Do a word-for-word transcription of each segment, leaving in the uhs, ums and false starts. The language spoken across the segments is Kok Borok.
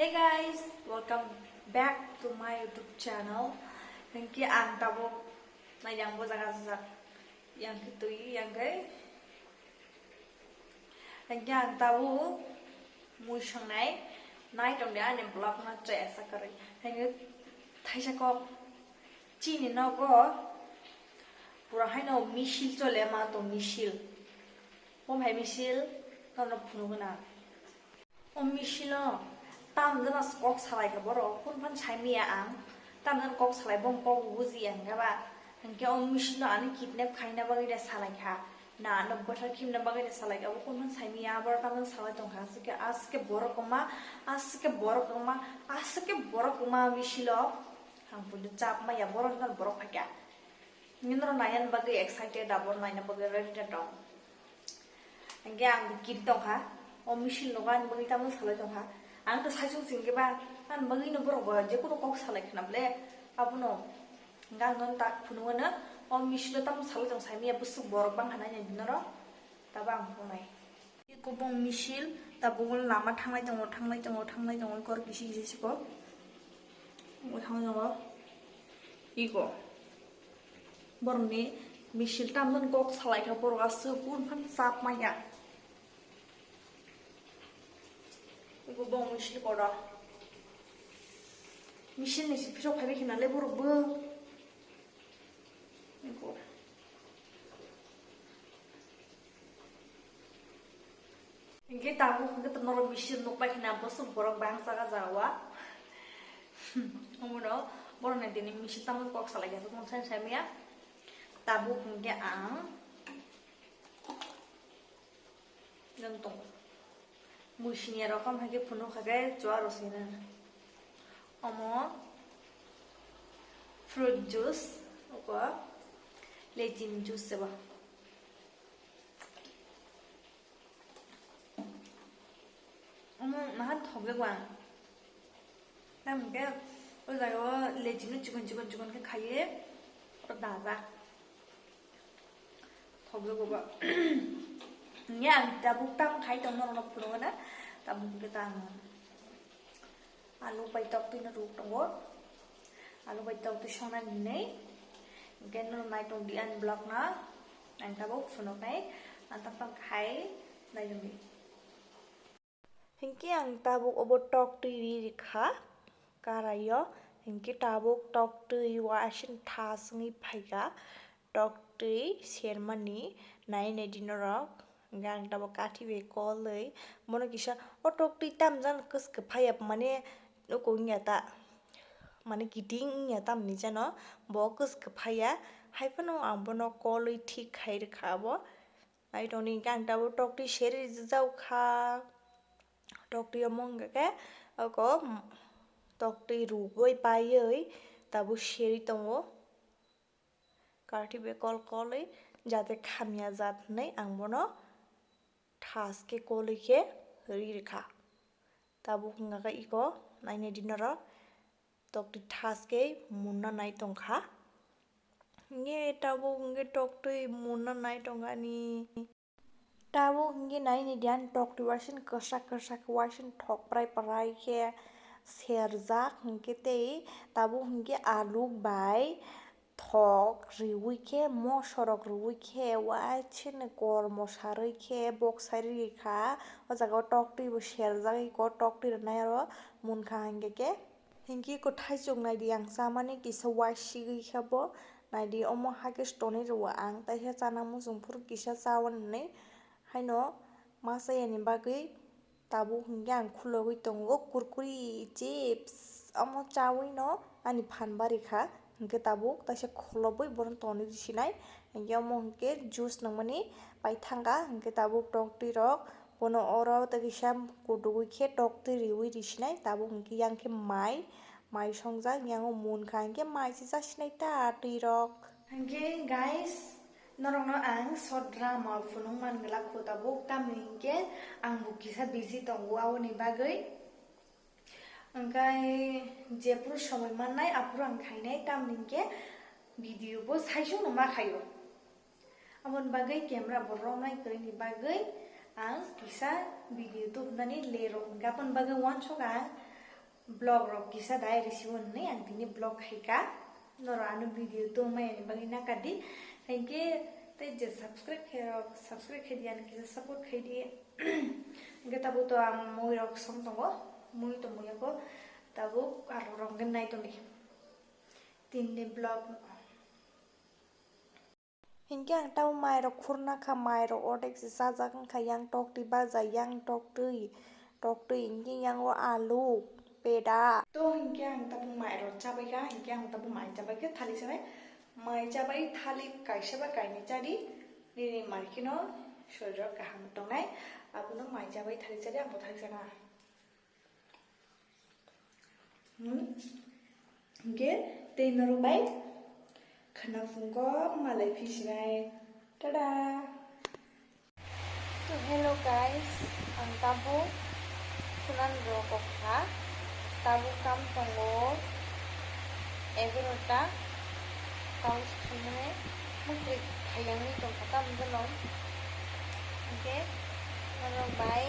Hey guys, welcome back to my YouTube channel. Hingke ang tabuk naiyang bo jaga jajak. Yang ke twi, yang ke. Hingke ang tabuk mui songnai nai tongdi ani vlog no chaya sakarwi. Hingke thaisa kok chini nogo pura haino misil chole ma to misil. Bo hai misil nono phunukna. O misilo tamjano kok salai kha borok, phone phano sai maya ang. Tamjano kok salai, bo kok buji ang khe ba. Hingke o misilo ani kidnap khaina bagwi de salai kha. Na ano bwthar khimna bagwi de salai kha. Bo phone phano sai maya, borok tamjano salai tong kha. Aswk khe, aswk khe borok kwma, aswk khe borok kwma, aswk khe borok kwma misilo. Ang puila chap maya, borok jwnal borok phai kha. Nini rok naina bagwi excited, abo naina bagwi ready de tong. Hingke ang bo kiri tongkha, o misil nogo ani bagwi tamo salai tongkha. Ang to saichung singke ba, ani bagwi no borok bo je kunu kok salai khna ble, abono hingke ang nono tak phunukno, o misilo tamo salai tong saimaya bwswk borok bangkha nai nai norok, tabo ang phunuknai. Iko bong misil, tabuk lama thanglai tongo, thanglai tongo, thanglai tongo, kor kisi kisi siko. Bo thanglai tongo. Iko. Borokni misil tamjani kok salai kha, borok aswk kun phan chap manya. Iko bong misil kodo. Misil ni si phirok phaibai khina le borok bo. Iko. Hingke tabuk hingke to norok misil nukpai khina bwswk borok bangsa jaga o. Omono borok ni tini misil tamo kok salai kha tong sai sai maya. Tabuk hingke ang nang tong. Mui sini rok ham hingke phunuk kha khe chua rw sina. Omo fruit juice, oko lechini juice se ba. Omo naha thok jak ba. Tamo khe o jaga o lechini chikon chikon chikon khe khaiwi o dajak. Thok jak ba. Hingke ang tabuk tam khai tong norok no phunuk na. Tabuk khe ta ang alu bai tok twi no ruk tongo. Alu bai tok twi songna hinwi. Hingke norok nai tong di ani vlog no. Ang tabuk phunuk nai. Ang tam tam khai nai tong di. Hinkhe ang tabuk obo tok twi ri rikha karaio, hinkhe tabuk tok twi uaising thas wngwi phaikha, tok twi sermani nai naidi norok. Hinkhe ang tabuk kathi bai kolwi bono kisa o tok twi tamjani kwswk phaiya mane nuko wngya ta, mane kiting wngya tamni jano bo kwswk phaiya, haiphano ang bono kolwi thik khai rwkha abo. Naitongdi hinkhe ang tabuk toktwi seri rijak kha. Toktwi omo wngkha khe oko toktwi rubui paiwi tabuk seri tongo. Karti bai kol kolwi jate khamya jat hinwi ang bono thas khe kolwi khe ri rwkha. Tabuk wngkha khe iko nainai di norok. Toktwi thas khe munna nai tongkha. Nge tabuk nge toktwi munna nai tongkha ni. Tabuk nge nai ni diyan toktwi waising kwsak kwsak waising thok prai prai khe serjak hinkhe tei tabuk hinkhe aluk bai thok riui khe mosorok riui khe waisini kormo sarui khe bok sai rikha. O jaga o toktwi bo serjak iko toktwi rwnai aro munkha hinkhe khe. Hinkhe kwthai chuk naidi ang chamani kisa uaisigwi khe bo naidi omo hakhe tonwi rwo ang tei khe chana muchung phuru kisa chaui hinwi haino ma chayani bagwi tabuk hinkhe ang khulogwi tongo kurkuri chips omo chaui no ani phan bari kha hinkhe tabuk taisa khulobwi bono tonwi sinai hinkhe omo hinkhe juice nangmani paithanga hinkhe tabuk toktwi rok. Bono oro tei kisa kudugwi khe toktwi riui risinai tabuk hinkhe yang khe mai, mai songjak yango munkha hinkhe mai se chasinai ta twi rok. Hinkhe guys, norokno ang short drama phunuk man glak kho tabuk tamni hinkhe ang bo kisa busy tongo aboni bagwi. Hinkhe jephuru somoi mannai aphuru ang khainai tamni hinkhe video bo saichung no ma khaio. Aboni bagwi camera bo romnai kwrwini bagwi ang kisa video tubunani lerok hinkhe aboni bagwi uansuk ang Vlog rok kisa dai risi hwnwi ang tini vlog khaika. Norok ano video tongmani bagwi nakadi. Thank you. Tei je subscribe khe rok, subscribe khe di, ano kisa support khai di. Hwnkhe tabuk to ang mui rok song tongo. Mui to mui yago. Tabuk aro rok hwnkhe nai tongdi. Tini vlog. Hinkhe ang tamo mairok khurna kha, mairok ordek se chajak wngkha, yang toktwi bajai, yang toktwi, toktwi hinkhe yango alu, peda. To hinkhe ang tabuk mairok chabaikha, hinkhe ang tabuk mai chabaikha, thalik sanai mai chabai, thalik kaisa ba kainwi chadi, nini markino sorirok kaham tongnai, abono mai chabai thalik chadi, ang bo thalik sana. Hmm? Hingke tei norok bai khwna phungo malai phisinai. Tada! To hello guys, ang tabuk sunan rok kha. Tabuk kam tongo egarota. Tau sithumne mukri khayangni tongkha tamjano. Hingke norok bai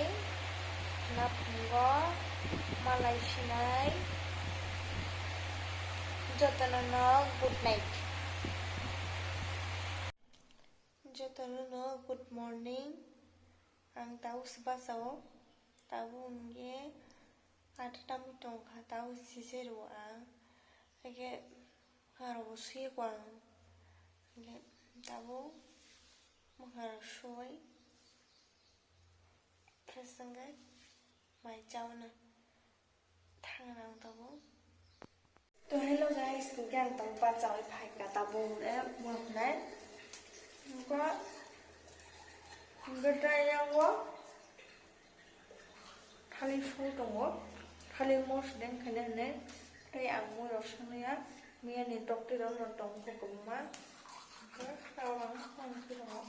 naphungo malai sinai. Jotono no good night. Jotono no good morning. Ang tau se bachao. Tabuk hingke atta tamwi tongkha, tau sise rwo ang. Hingke Mwkhang rok bo suywi kho ang. Hingke tabuk mwkhang rok suwi fresh wngkhe mai chaui na thangna ang tabuk. To hello guys, hingke ang tabuk bachaui phaikha tabuk hwnwi mwnai. Hingke hingke tei yang o. Thalik song tongo, thalik mosdeng khaina hinwi tei ang mui rok songya, miyani toktwi rok no tongkha kwbangma, hwnkhe tei ang song khe tongo.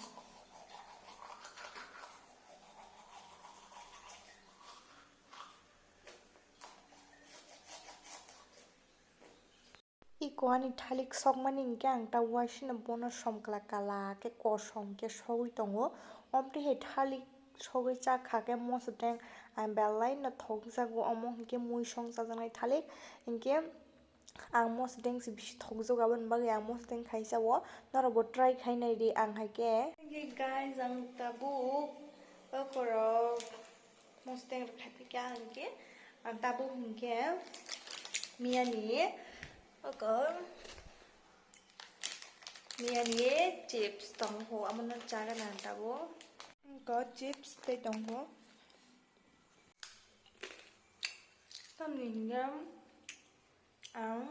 Iko ani thalik sokmani hingke ang ta uaisino bono somkla kala khe kosom khe sogwi tongo. Omtwi hai thalik sogwi chakha khe mosodeng ang belai no thokjago, omo hingke mui song chajaknai thalik hingke ang mosodeng se bisi thokjago, aboni bagwi ang mosodeng khaisa o norokbo try khai naidi ang hai khe. Hingke guys, ang tabuk okorok. Mosodeng rok khai phaikha hingke, ang tabuk hingke miyani oko miyani chips tongo, amono chagana ang tabuk. Oko chips tei tongo. Tamni hingke ang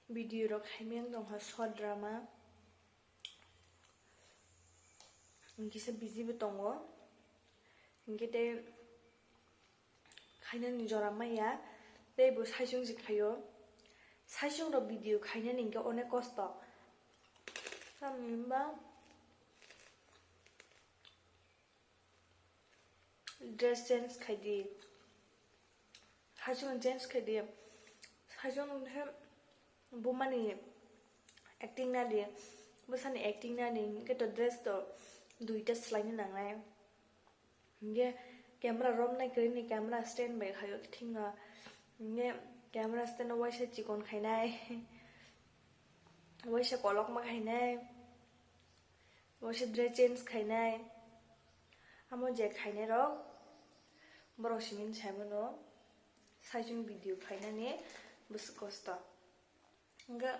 video rok khaimani tongkha short drama. Kisa busy bo tongo, hingke tei khainani jora maya, tei bo saichung se khaio. Saichung rok video khainani hingke onek kosto. Tamni hwnba dress change khaidi. Saichung change khaidi. Saichung khe bumani acting nadi, bwsani acting nadi, hingke to dress to duita swlaina nangnai. Hingke camera romnai kwrwini camera stand bai khaio thikno. Hingke camera stand o waisa chikon khainai, waisa kolokma khainai. Waisa dress change khainai, amo je khainai rok, borok simi saimano, saichung video khainani bwswk kosto. Hingke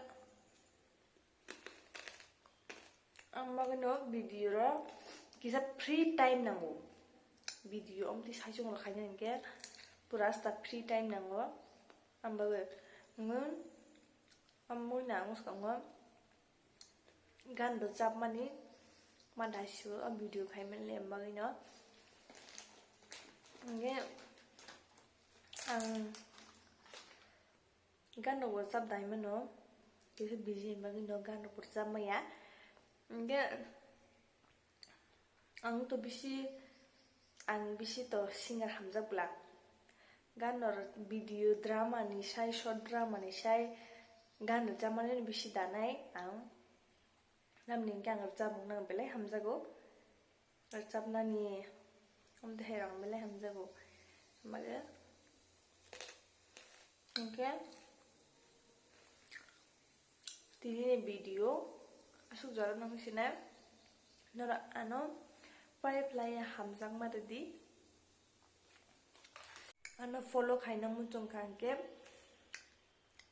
ang bagwino video rok kisa free time nango, video omtwi saichung rok khainai hingke pura asta free time nango, ang bagwi, ang bagwi, ang bagwino ang swkango. Gan rwchapmani ma daisio o video khaimani le bagwino. Hingke ang gan rok rwchap daimano, kisa busy ni bagwino gan rok rwchap maya. Hingke ang to bisi, ang bisi to singer hamjak bwla. Gan rok video drama ni sai, short drama ni sai gan rwchapmani bisi danai ang. Tamni hingke ang rwchapmung nang belai hamjago. Rwchapnani omtwi hai rok ang belai hamjago. Mage Tini ni video aswk jora nang sinai, norok ano pare phlai hamjakma rwdi. Ano follow khaina muchung kha hwnkhe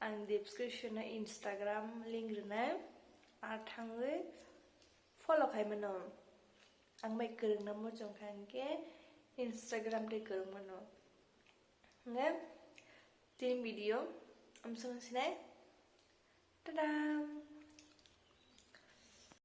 ang description o Instagram link rwnai, ar thangwi follow khai mano. Ang bai kwrwngna muchung kha hwnkhe Instagram tei kwrwng mano. Hwnkhe tini video amsong sinai. Tada!